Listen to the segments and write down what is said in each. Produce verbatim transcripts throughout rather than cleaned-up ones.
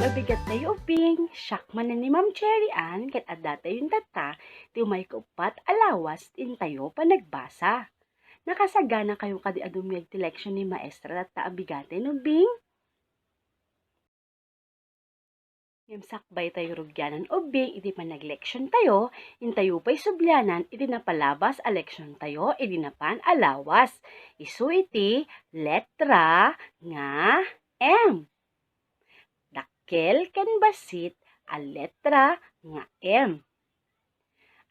Bigat tayo, Bing. Siak manen ni Ma'am Cherry Ann, ket adda tayo tatta ti umay kauppat a lawas ti intayo panagbasa. Nakasagana kayo kadi a dumngeg ti leksion ni Maestra tatta a bigaten, no, Bing? Ngem sakbay tayo rugianan, Ubbing, iti panagleksyon tayo, intayo pay sublianan iti napalabas a leksyon tayo idi napan a lawas. Isu iti letra nga M. Dakkel ken bassit a letra nga M.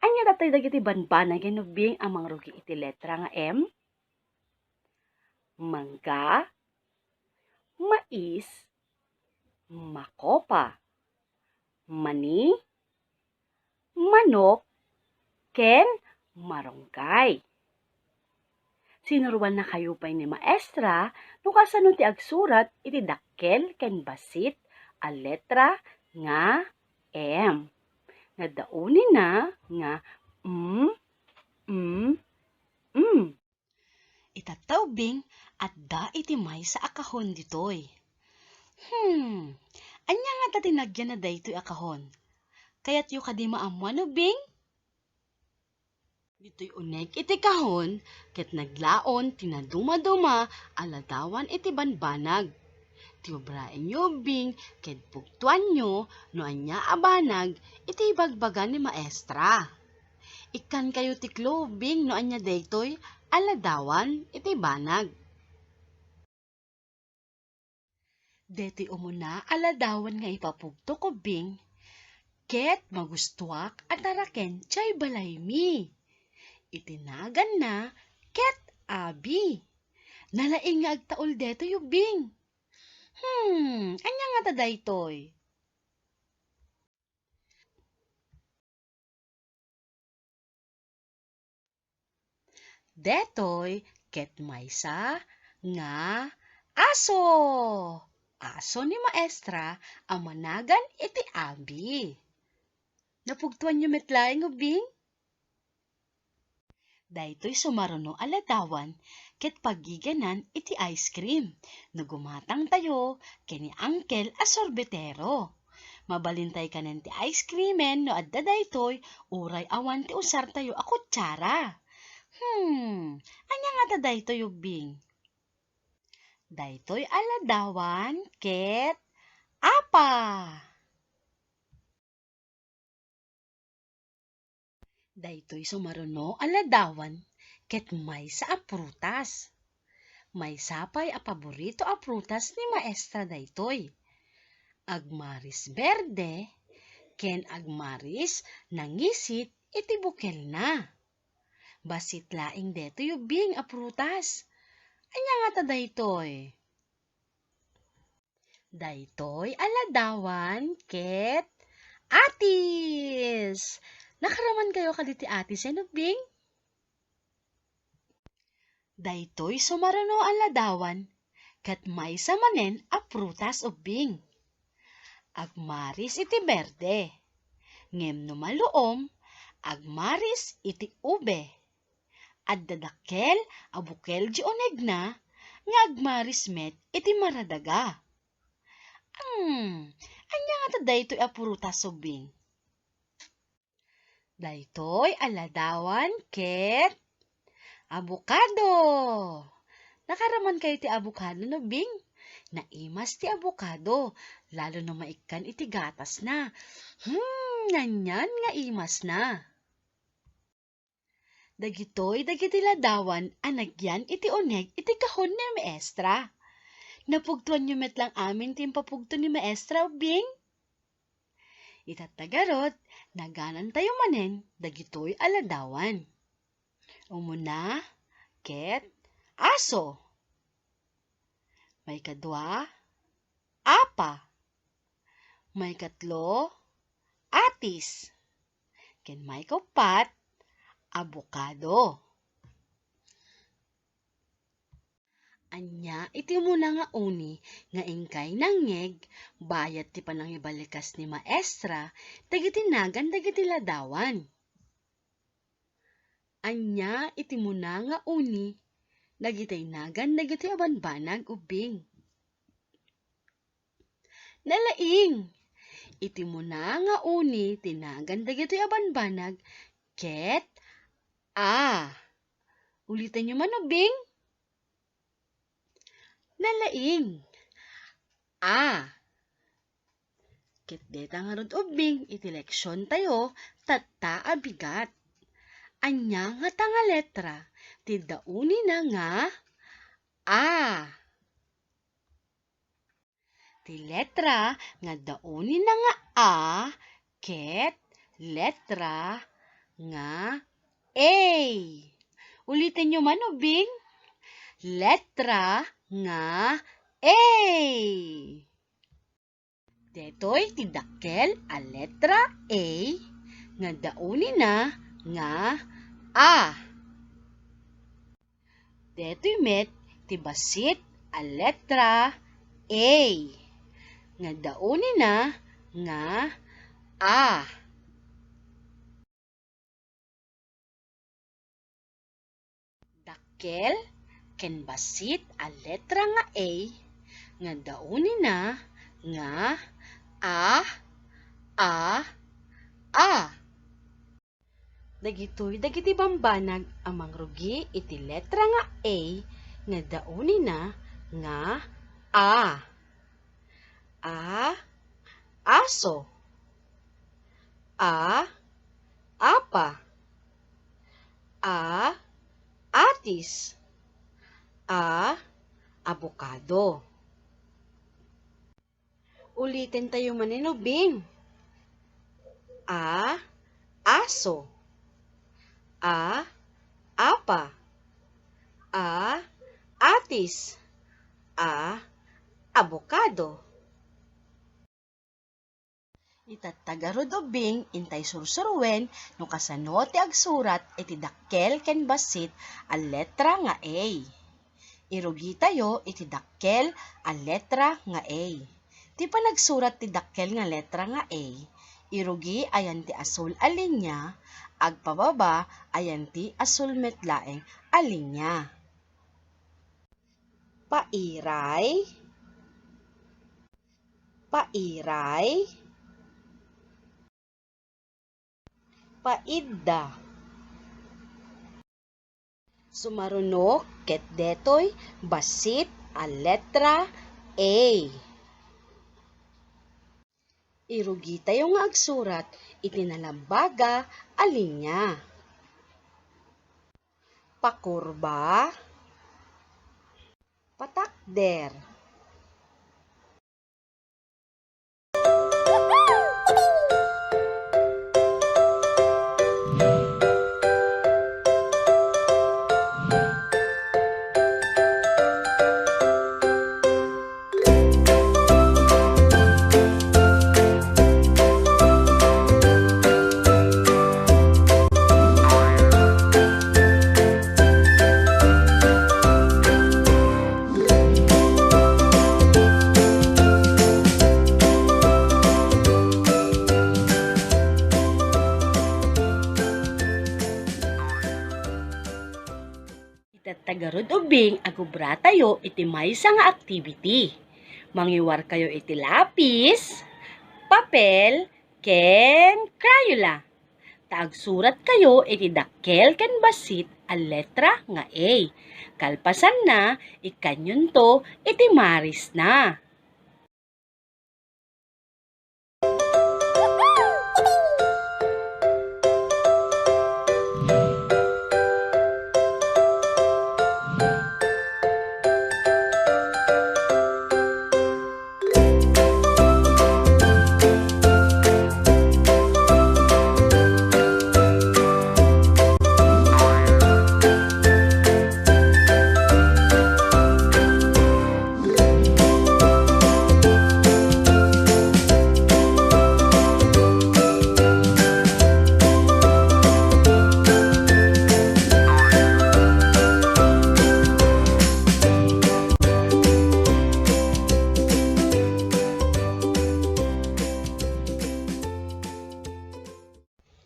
Ania datoy dagiti banbanag, Ubbing, a mangrugi iti letra nga M? Mangga, mais, makopa, mani, manok, ken marunggay. Sinuroannakayo pay ni Maestra no kasano ti agsurat iti dakkel ken bassit a letra nga M. Nadda unina nga M, M, M. Itatta, Ubbing, adda iti maysa a kahon ditoy. Hmm, ania ngata ti nagyana daytoy a kahon? Kayatyo kadi maammuan, Ubbing? Ditoy uneg iti kahon ket naglaon ti nadumaduma a ladawan iti banbanag. Ti ubraenyo, Ubbing, ket pugtoanyo no ania a banag iti ibagbaga ni Maestra. Ikkankayo ti clue, Ubbing, no ania daytoy a ladawan iti banag. Daytoy umuna a ladawan nga ipapugtok, Ubbing, ket magustuak a taraken diay balaymi. Iti naganna ket abi. Nalaing nga agtaul daytoy, Ubbing. Hmm, ania ngata daytoy? Daytoy ket maysa nga aso. Aso ni Maestra a managan iti abi. Napugtoanyo met laeng, Ubbing? Daytoy sumaruno a ladawan ket pagiganan iti ice cream no gumatangtayo ken ni Uncle a sorbetero. Mabalintay kanen ti ice creamen no adda daytoy uray awan ti usartayo a kutsara. Hmm, ania ngata daytoy, Ubbing? Daytoy a ladawan ket apa. Daytoy sumaruno a ladawan ket maysa a prutas. Maysa pay a paborito a prutas ni Maestra daytoy. Agmaris berde ken agmaris nangisit iti bukelna. Bassit laeng daytoy, Ubbing, a prutas. Ania ngata daytoy? Daytoy a ladawan ket atis. Nakaramankayo kaditi atisen, Ubbing? Daytoy sumaruno a ladawan ket maysa manen a prutas, Ubbing. Agmaris iti berde, ngem no maluom, agmaris iti ube. Adda dakkel a bukel ti unegna nga agmaris met iti maradaga. Hmm, ania ngata daytoy a prutas, Ubbing? Daytoy a ladawan ket abokado. Nakaramankayo ti abokado, Ubbing? Naimas ti abokado, lalo no maikkan iti gatasna. Hmm, anian nga imasna. Dagitoy dagiti ladawan a nagyan iti uneg iti kahon ni Maestra. Napugtoanyo met laeng amin ti impapugto ni Maestra, Ubbing? Itatta ngarud, naganantayo manen dagitoy a ladawan. Umuna, ket aso. Maikadua, apa. Maikatlo, atis. Ken maikauppat, abokado. Ania iti umuna nga uni nga inkay nangngeg bayat ti panangibalikas ni Maestra dagiti nagan dagiti ladawan? Ania iti umuna nga uni dagiti nagan dagiti a banbanag, Ubbing? Nalaing. Iti umuna nga uni ti nagan dagitoy a bambanag ket A. Ulitenyo man, ubbing. Nalaing. A. Ket deta ngarud, ubbing, iti leksiontayo tatta a bigat. Ania ngata nga letra ti adda unina nga A? Ti letra nga adda unina nga A ket letra nga A. Ulitenyo man, ubbing. Letra nga A. Detoy ti dakkel a letra A nga adda unina nga A. Detoy met ti bassit a letra A nga adda unina nga A. Dakkel ken bassit a letra nga A nga adda unina nga A, A, A. Dagitoy dagiti bambanag a mangrugi iti letra nga A nga adda unina nga A. A, aso. A, apa. A, atis. A, abokado. Ulitentayo manen, ubbing. A, aso. A, apa. A, atis. A, abokado. Itatta ngarud, ubbing, intay sursuruen no kasano ti agsurat iti dakkel ken bassit a letra nga A. Irugitayo iti dakkel a letra nga A. Ti panagsurat ti dakkel nga letra nga A, irugi ayan ti asul a linia, agpababa ayan ti asul met laeng a linia. Pairay. Pairay. Paidda. Sumaruno ket detoy bassit a letra A. Irugitayo nga agsurat iti nalambaga a linia. Pakurba. Patakder. Itatta ngarud, ubbing, agubratayo iti maysa nga activity. Mangiwarkayo iti lapis, papel, ken Crayola. Ta agsuratkayo iti dakkel ken bassit a letra nga A. Kalpasanna, ikkanyonto iti marisna.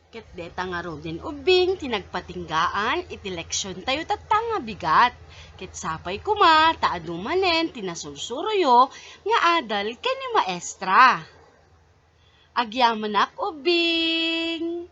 Ket deta ngaruden, ubbing, ti nagpatinggaan iti leksiontayo tatta nga bigat. Ket sapay koma ta adu manen ti nasursuroyo nga adal ken ni maestra. Agyamanak, ubbing!